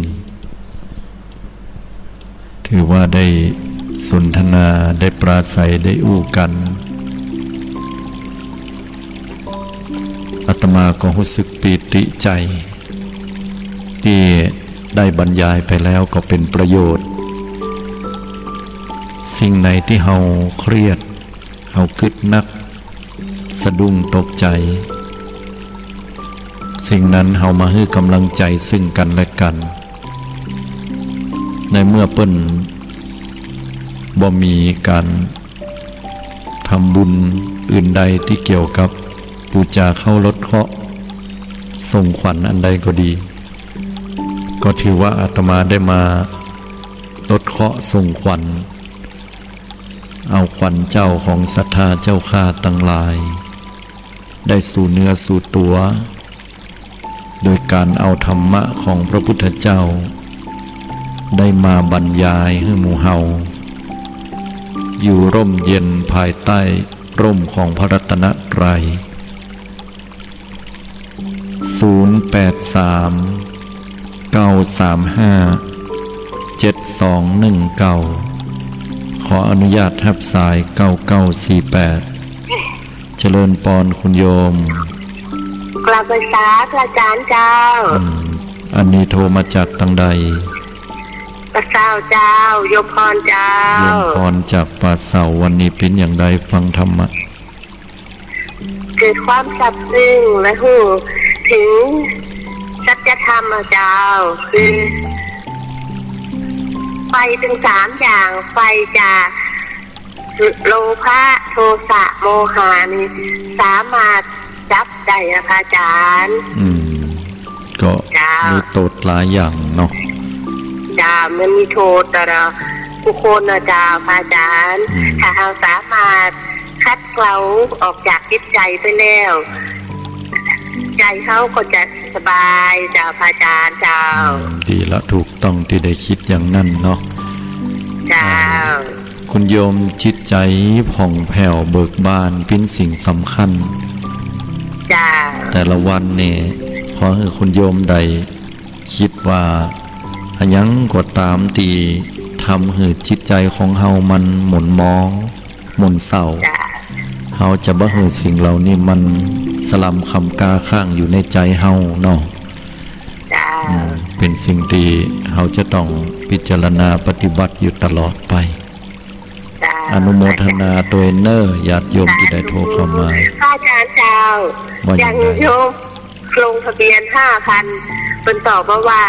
ถือว่าได้สนทนา ได้ปราศรัย ได้อู้กั๋น อาตมาก็ฮู้สึกปีติใจ๋ ตี้ได้บรรยายไปแล้วก็เป๋นประโยชน์ สิ่งไหนตี้เฮาเครียด เฮากึ๊ดนัก สะดุ้งตกใจ๋ สิ่งนั้นเฮามาหื้อก๋ำลังใจ๋ซึ่งกั๋นและกั๋น ในเมื่อเปิ้นบ่มีก๋านทำบุญอื่นใดตี้เกี่ยวกับปู๋จาเคารพเคราะห์ ส่งขวัญอันใดก็ดี ก็ถือว่าอาตมาได้มาตดเคราะห์ส่งขวัญ เอาขวัญเจ้าของศรัทธาเจ้าข้าตังหลาย ได้สู่เนื้อสู่ตั๋ว โดยก๋านเอาธรรมะของพระพุทธเจ้า ได้มาบรรยายหื้อหมู่เฮา อยู่ร่มเย็นภายใต้ร่มของพระรัตนตรัย ศูนย์แปดสาม เก้าสามห้า เจ็ดสองหนึ่งเก้า ขออนุญาตฮับสาย เก้าเก้าสี่แปด เจริญปอนคุณโยม กราบไหว้สาพระอาจารย์เจ้า อืม อันนี้โทรมาจากตังใด ป่าเซาเจ้า โยมพรเจ้า โยมพรจากป่าเซา วันนี้เป๋นอย่างใดฟังธรรมะ เกิดความซาบซึ้งและฮู้เถิงสัจธรรมอะเจ้า คือ ไฟเถิงสามอย่าง ไฟจากโลภะ โทสะ โมหะนี่สามารถดับได้อะค่ะอาจารย์ อืม ก็ เจ้า มีโต้ษหลายอย่างเนาะ เจ้า มันมีโต้ษต่อบุคคลนะเจ้า พระอาจารย์ อืม ถ้าเฮาสามารถขัดเกลาออกจากจิตใจไปแล้ว ใจเฮาก็จะสบายเจ้า พระอาจารย์เจ้า อืม ดีละ ถูกต้องตี้ได้กึ๊ดอย่างนั้นเนาะ เจ้า อ่า คุณโยมจิตใจผ่องแผ้วเบิกบานเป๋นสิ่งสำคัญ เจ้า แต่ละวันนี่ ขอหื้อคุณโยมได้กึ๊ดว่า อะหยังก็ต๋ามตี้ทำหื้อจิตใจของเฮามันหม่นหมอง หม่นเศร้า เจ้า เฮาจะบ่หื้อสิ่งเหล่านี้มันสล่ำคำกาค้างอยู่ในใจเฮาเนาะ เจ้า อืม เป๋นสิ่งตี้เฮาจะต้องพิจารณาปฏิบัติอยู่ตลอดไป เจ้า อนุโมทนาตวยเน่อ ญาติโยมตี้ได้โทรเข้ามา พระอาจารย์เจ้า ว่าอย่างใด อย่างโยมลงทะเบียนห้าพัน เปิ้นตอบมาว่า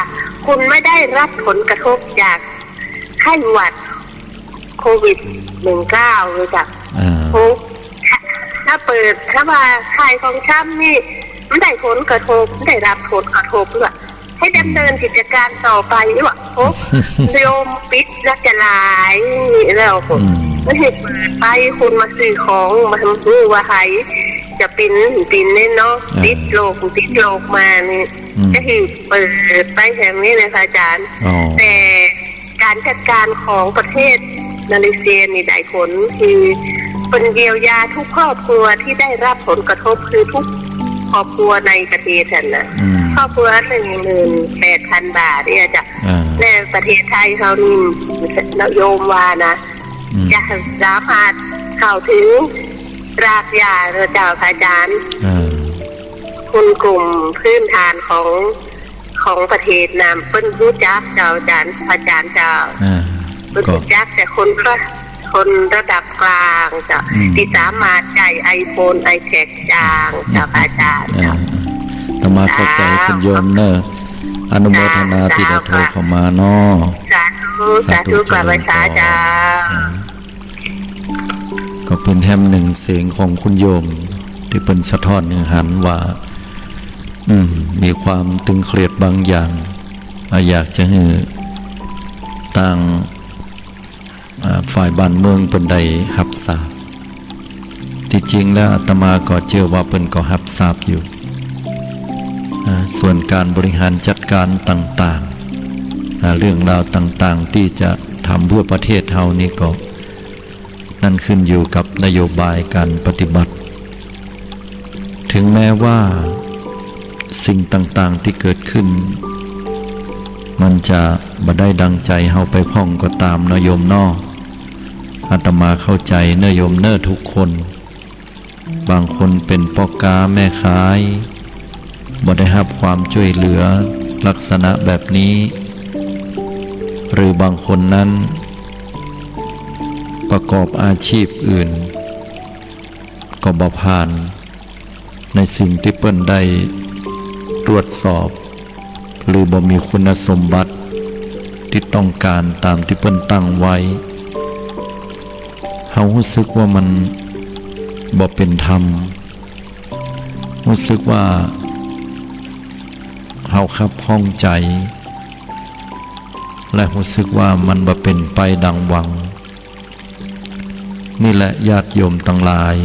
คุณไม่ได้รับผลกระทบจากไข้หวัดโควิดหนึ่งเก้าเลยจ้ะ อ่า โอ้ ถ้าเปิด ถ้าว่าขายของชำนี่ มันได้ผลกระทบ มันได้รับผลกระทบด้วย ให้ดำเนินกิจการต่อไปนี่หว่า โอ้ โยมปิดแล้วจะหลายแล้ว อืม ไม่ให้เปิดไป คนมาซื้อของ มาทำรู้ว่าใครจะเป็น เป็นเนี่ยเนาะ อ่า ติดโรค ติดโรคมานี่ อืม จะให้เปิดไปแบบนี้เลยค่ะอาจารย์ อ๋อ แต่การจัดการของประเทศมาเลเซียนี่ได้ผล คือเปิ้นเยียวยาทุกครอบครัวที่ได้รับผลกระทบ คือทุกครอบครัวในประเทศนั่นนะ อืม ครอบครัวหนึ่งหมื่นแปดพันบาทเนี่ยจ้ะ อ่า ในประเทศไทยเฮานี่ โยมว่านะ อืม จะสามารถเข้าถึงรากหญ้าเจ้าค่ะอาจารย์ อ่า คนกลุ่มพื้นฐานของ ของประเทศนั้น เปิ้นรู้จักเจ้าอาจารย์ พระอาจารย์เจ้า อ่า เปิ้น ก็ รู้จักแต่คนระ คนระดับกลางเจ้า อืม ที่สามารถใจ๊ไอโฟน ไอแพด ได้เจ้าค่ะอาจารย์ อ่า อาตมาเข้าใจ๋คุณโยมเน่อ อนุโมทนาตี้ได้โทรเข้ามาเนาะ สาธุ สาธุ สาธุ เจริญพร กราบไหว้สาเจ้า อ่า ก็เป๋นแหมหนึ่งเสียงของคุณโยมตี้เปิ้นสะท้อนหื้อหันว่า อืม มีความตึงเครียดบางอย่าง อ่ะ อยากจะหื้อตาง อ่า ฝ่ายบ้านเมืองเปิ้นได้ฮับทราบ ตี้จริงแล้วอาตมาก็เจื้อว่าเปิ้นก็ฮับทราบอยู่ อ่า ส่วนการบริหารจัดการต่างๆ อ่า เรื่องราวต่างๆ ตี้จะทำเพื่อประเทศเฮานี่ก็ นั่นขึ้นอยู่กับนโยบายการปฏิบัติ ถึงแม้ว่าสิ่งต่างๆ ตี้เกิดขึ้น มันจะบ่ได้ดังใจ๋เฮาไปพ่องก็ต๋ามเนาะโยมเนาะ อาตมาเข้าใจ๋เน่อโยมเน่อทุกคน บางคนเป๋นป้อก๊าแม่ขาย บ่ได้ฮับความจ้วยเหลือลักษณะแบบนี้ หรือบางคนนั้นประกอบอาชีพอื่น ก็บ่ผ่านในสิ่งตี้เปิ้นได้ตรวจสอบ หรือบ่มีคุณสมบัติตี้ต้องก๋านต๋ามตี้เปิ้นตั้งไว้ เฮาฮู้สึกว่ามันบ่เป๋นธรรม ฮู้สึกว่าเฮาคับข้องใจ๋ และฮู้สึกว่ามันบ่เป๋นไปดังหวัง นี่แหละญาติโยมตังหลาย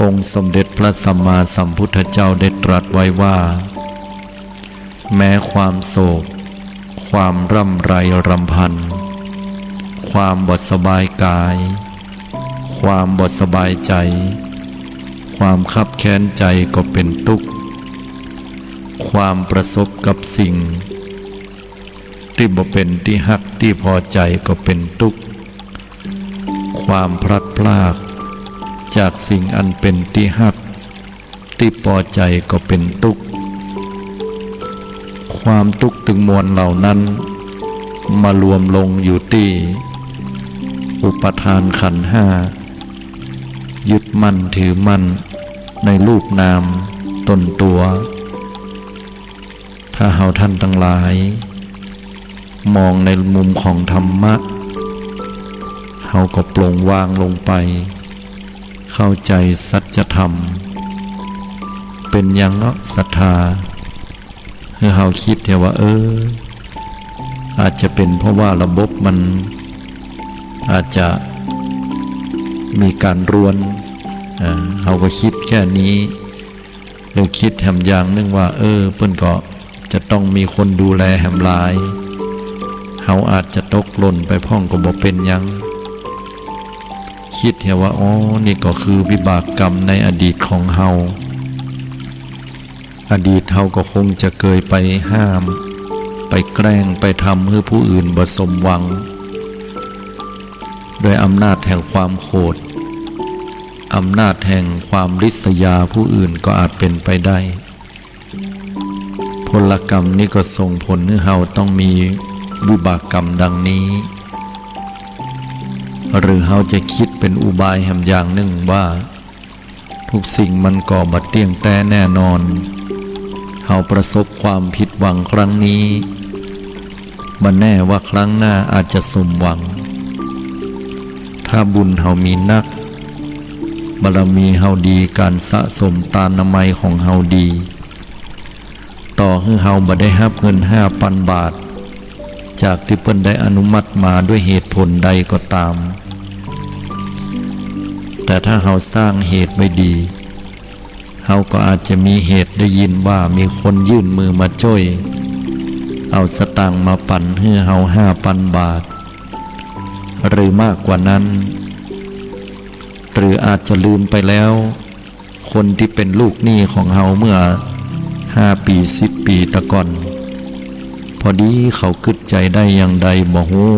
องค์สมเด็จพระสัมมาสัมพุทธเจ้าได้ตรัสไว้ว่า แม้ความโศก ค ความร่ำไรรำพัน ความบ่สบายกาย ความบ่สบายใจ๋ ความคับแค้นใจ๋ก็เป๋นตุ๊กข์ ความประสบกับสิ่งตี้บ่เป๋นตี้ฮักตี้พอใจ๋ก็เป๋นตุ๊กข์ ความพลัดพรากจากสิ่งอันเป๋นตี้ฮักตี้ปอใจ๋ก็เป๋นตุ๊กข์ ความตุ๊กข์ตึงมวลเหล่านั้นมารวมลงอยู่ตี้อุปาทานขันธ์ห้า ยึดมั่นถือมั่นในรูปนามต๋นตั๋ว ถ้าเฮาท่านตังหลายมองในมุมของธรรมะ เฮาก็ปลงวางลงไป เข้าใจ๋สัจธรรม เป๋นหยังเนาะศรัทธา หื้อเฮากึ๊ดเหียว่า เออ อาจจะเป๋นเพราะว่าระบบมันอาจจะมีก๋านรวน อ่า เฮาก็กึ๊ดแค่นี้ หรือกึ๊ดแหมอย่างนึ่งว่า เออ เปิ้นก็จะต้องมีคนดูแลแหมหลาย เฮาอาจจะตกหล่นไปพ่องก็บ่เป๋นหยัง กึ๊ดเหียว่า อ๋อ นี่ก็คือวิบากกรรมในอดีตของเฮา อดีตเฮาก็คงจะเกยไปห้าม ไปแกล้ง ไปทำหื้อผู้อื่นบ่สมหวัง ด้วยอำนาจแห่งความโขด อำนาจแห่งความริษยาผู้อื่นก็อาจเป๋นไปได้ ผลกรรมนี้ก็ส่งผลหื้อเฮาต้องมีวิบากกรรมดังนี้ หรือเฮาจะกึ๊ดเป๋นอุบายแหมอย่างนึ่งว่า ทุกสิ่งมันก็บ่เตี้ยงแต๊แน่นอน เฮาประสบความผิดหวังครั้งนี้ บ่แน่ว่าครั้งหน้าอาจจะสมหวัง ถ้าบุญเฮามีนัก บารมีเฮาดี ก๋านสะสมตานนามัยของเฮาดี ต่อหื้อเฮาบ่ได้ฮับเงินห้าปันบาท จากตี้เปิ้นได้อนุมัติมาด้วยเหตุผลใดก็ต๋าม แต่ถ้าเฮาสร้างเหตุไว้ดี เฮาก็อาจจะมีเหตุได้ยินว่ามีคนยื่นมือมาจ้วย เอาสตางค์มาปั๋นหื้อเฮาห้าปันบาท หรือมากกว่านั้น หรืออาจจะลืมไปแล้ว คนตี้เป๋นลูกหนี้ของเฮาเมื่อห้าปี๋ สิบปี๋ตะก่อน พอดีเขากึ๊ดใจ๋ได้อย่างใดบ่ฮู้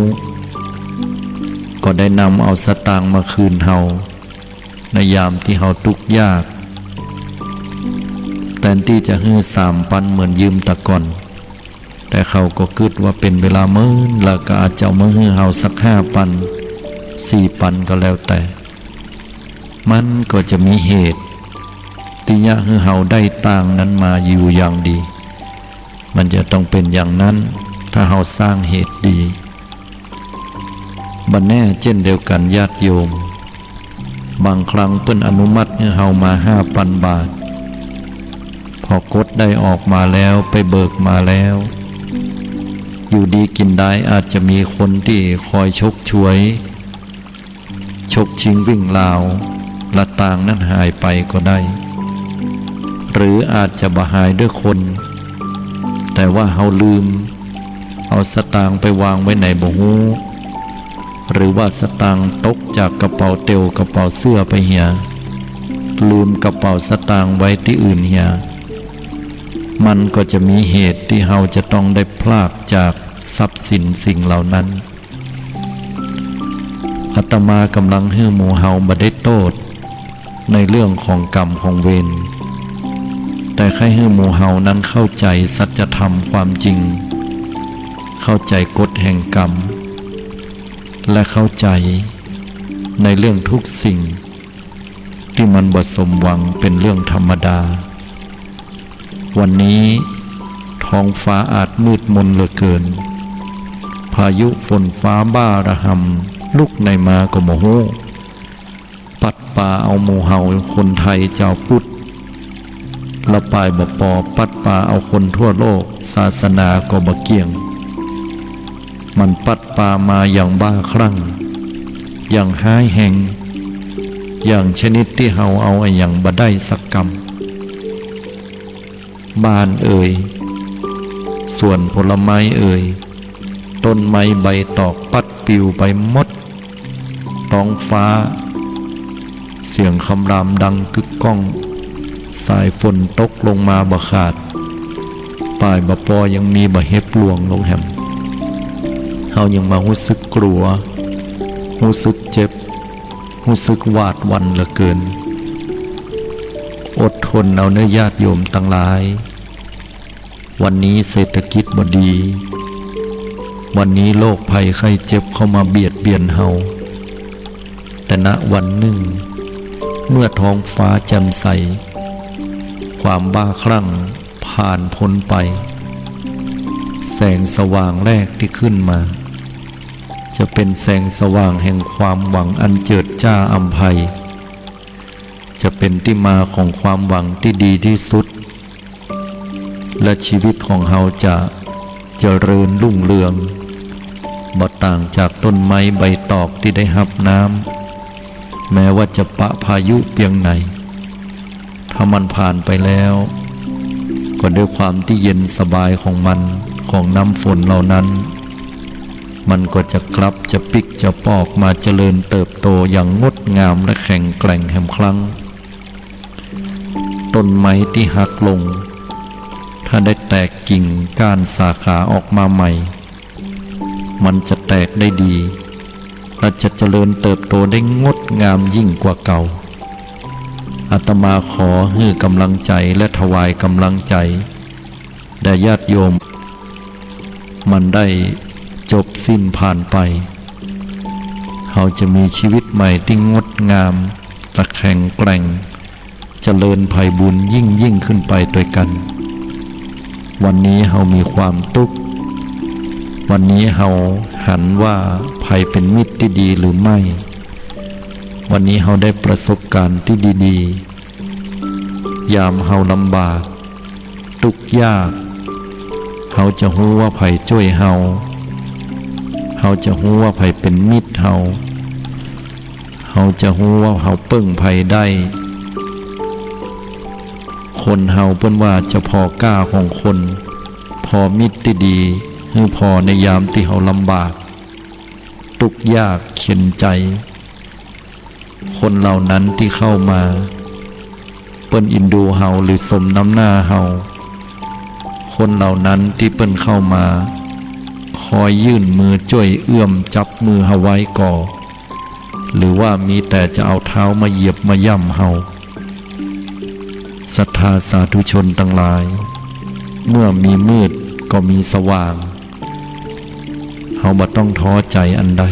ก็ได้นำเอาสตางค์มาคืนเฮา ในยามตี้เฮาตุ๊กข์ยาก แตนตี้จะหื้อสามปันเหมือนยืมตะก่อน แต่เขาก็กึ๊ดว่าเป๋นเวลาเมิน แล้วก็อาจจะเอามาหื้อเฮาสักห้าปัน สี่ปันก็แล้วแต่ มันก็จะมีเหตุตี้จะหื้อเฮาได้ตางค์นั้นมาอยู่อย่างดี มันจะต้องเป๋นอย่างนั้น ถ้าเฮาสร้างเหตุดี บ่แน่เจ้นเดียวกั๋นญาติโยม บางครั้งเปิ้นอนุมัติหื้อเฮามาห้าปันบาท พอกดได้ออกมาแล้ว ไปเบิกมาแล้ว อยู่ดีกิ๋นดายอาจจะมีคนตี้คอยฉกฉวย ฉกชิงวิ่งราว ละตางค์นั้นหายไปก็ได้ หรืออาจจะบ่หายด้วยคน แต่ว่าเฮาลืมเอาสตางค์ไปวางไว้ไหนบ่ฮู้ หรือว่าสตางค์ตกจากกระเป๋าเตียวกระเป๋าเสื้อไปเหีย ลืมกระเป๋าสตางค์ไว้ตี้อื่นเหีย มันก็จะมีเหตุตี้เฮาจะต้องได้พรากจากทรัพย์สินสิ่งเหล่านั้น อาตมากำลังหื้อหมู่เฮาบ่ได้โต้ษในเรื่องของกรรมของเวร แต่ใค่หื้อหมู่เฮานั้นเข้าใจ๋สัจธรรมความจริง เข้าใจ๋กฎแห่งกรรม และเข้าใจ๋ในเรื่องทุกสิ่งตี้มันบ่สมหวังเป๋นเรื่องธรรมดา วันนี้ท้องฟ้าอาจมืดมนเหลือเกิน พายุฝนฟ้าบ้าระหำลุกไหนมาก็บ่ฮู้ ปัดปาเอาหมู่เฮาคนไทยจาวพุทธ ละปายบ่ปอ ปัดปาเอาคนทั่วโลก ศาสนาก็บ่เกี่ยง มันปัดปามาอย่างบ้าคลั่ง อย่างฮ้ายแฮง อย่างชนิดตี้เฮาเอาอะหยังบ่ได้สักกำ บ้านเอย สวนผลไม้เอย ต้นไม้ใบตอกปัดปลิวไปหมด ท้องฟ้า เสียงคำรามดังกึกก้อง สายฝนตกลงมาบ่ขาด ป่ายบ่ปอยังมีบ่เห็บหลวงลงแหม เฮายังมาฮู้สึกกลัว ฮู้สึกเจ็บ ฮู้สึกหวาดหวั่นเหลือเกิน อดทนเอาเน่อญาติโยมตังหลาย วันนี้เศรษฐกิจบ่ดี วันนี้โรคภัยไข้เจ็บเข้ามาเบียดเบียนเฮา แต่ณวันหนึ่ง เมื่อท้องฟ้าแจ่มใส ความบ้าคลั่งผ่านพ้นไป แสงสว่างแรกที่ขึ้นมา จะเป็นแสงสว่างแห่งความหวังอันเจิดจ้าอำไพ จะเป็นที่มาของความหวังที่ดีที่สุด และชีวิตของเฮาจะเจริญรุ่งเรือง บ่ต่างจากต้นไม้ใบตอกที่ได้ฮับน้ำ แม้ว่าจะปะพายุเปียงไหน ถ้ามันผ่านไปแล้ว ก็ด้วยความที่เย็นสบายของมัน ของน้ำฝนเหล่านั้น มันก็จะกลับจะปิ๊กจะปอกมาเจริญเติบโตอย่างงดงามและแข็งแกร่งแหมครั้ง ต้นไม้ที่หักลง ถ้าได้แตกกิ่งก้านสาขาออกมาใหม่ มันจะแตกได้ดี และจะเจริญเติบโตได้งดงามยิ่งกว่าเก่า อาตมาขอหื้อกำลังใจและถวายกำลังใจแด่ญาติโยม มันได้จบสิ้นผ่านไป เฮาจะมีชีวิตใหม่ที่งดงามและแข็งแกร่ง เจริญไพบูลย์ยิ่งๆ ขึ้นไปตวยกั๋น วันนี้เฮามีความตุ๊กข์ วันนี้เฮาหันว่าใผเป๋นมิตรตี้ดีหรือไม่ วันนี้เฮาได้ประสบการณ์ตี้ดีๆ ยามเฮาลำบาก ตุ๊กข์ยาก เฮาจะฮู้ว่าใผจ้วยเฮา เฮาจะฮู้ว่าใผเป๋นมิตรเฮา เฮาจะฮู้ว่าเฮาเปิ้งใผได้ คนเฮาเปิ้นว่าจะผ่อก้าของคน ผ่อมิตรตี้ดีหื้อผ่อในยามตี้เฮาลำบาก ตุ๊กข์ยากเข็ญใจ๋ คนเหล่านั้นตี้เข้ามา เปิ้นอินดูเฮาหรือสมน้ำหน้าเฮา คนเหล่านั้นตี้เปิ้นเข้ามา คอยยื่นมือจ้วยเอื้อมจับมือเฮาไว้ก่อ หรือว่ามีแต่จะเอาเท้ามาเหยียบมาย่ำเฮา ศรัทธาสาธุชนตังหลาย เมื่อมีมืดก็มีสว่าง เฮาบ่ต้องท้อใจ๋อันใด